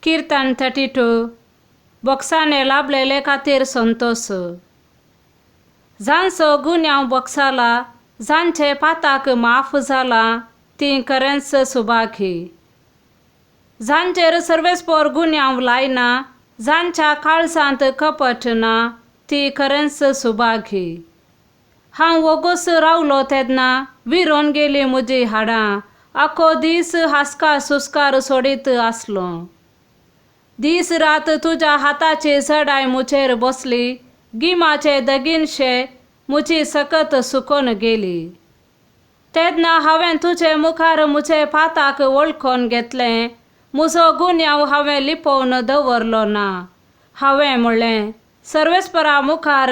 किर्तन 32 बोक्साने लाभलेले खातीर संतोस. जांचो गुन्यांव बोक्साला, जांचे पाताक माफ जाला, ती खरेंच सुभागी. जांचेर सर्वेस्पोर गुन्यांव लायना, जांच्या काळजांत कपट ना, ती खरेंच सुभागी. हांव वोगोस रावलो तेन्ना विरोन गेली म्हजी हाडां, आखो दीस हास्कार सुस्कार सोडीत आसलो. दीस रात तुज्या हाताची जडाय म्हजेर बसली, गिमाचे दगीनशे म्हजी सकत सुकोन गेली. तेन्ना हांवें तुजे मुखार म्हजे पाताक वळखून घेतलें, म्हजो गुन्यांव हांवें लिपोवन दवरलो ना. हांवें म्हणलें, सर्वेस्परा मुखार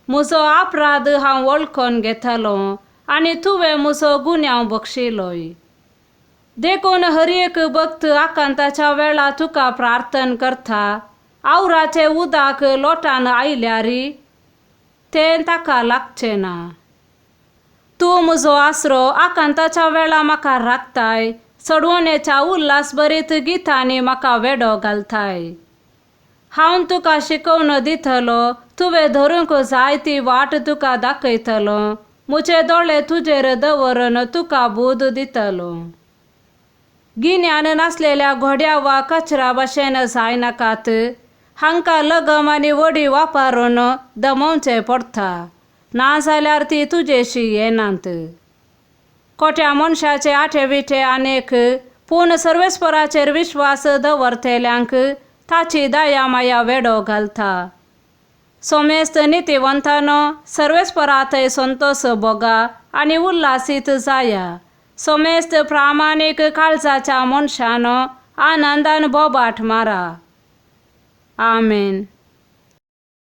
म्हजो अपराध हांव वळखून घेतलो आनी तुवें म्हजो गुन्यांव बक्षिलोय. देखून हर एक भक्त आकांताच्या वेळा तुका प्रार्थन करता, आवराचें उदक लोटान आयल्यार तें ताका लागचें ना. तूं म्हजो आसरो, आकांताच्या वेळा म्हाका राखताय, चडवणेच्या उल्हास भरीत गितांनी म्हाका वेडो घालताय. हांव तुका शिकोवन दितलो, तुवें धरूंक जाय ती वाट तुका दाखयतलो, म्हजे दोळे तुजेर दवरून तुका बूद दितलो. गिन्यान नासलेल्या घोड्या वा कचरा भशेन जायनाकात, हांकां लगम आनी वडी वापरून दमोवचें पडटा, नाजाल्यार ती तुजेशी येनात. खोट्या मनशाचे आठे विठे अनेक, पूण सर्वेस्पराचेर विश्वास दवरतल्यांक ताची दया माया वेडो घालता. सोमेस्त नितीवंतानो, सर्वेस्परा थंय संतोस भोगा आनी उल्हासीत जाया. सोमेस्त प्रामाणीक काळजाच्या मनशानो, आनंदान बोबाट मारा. आमेन.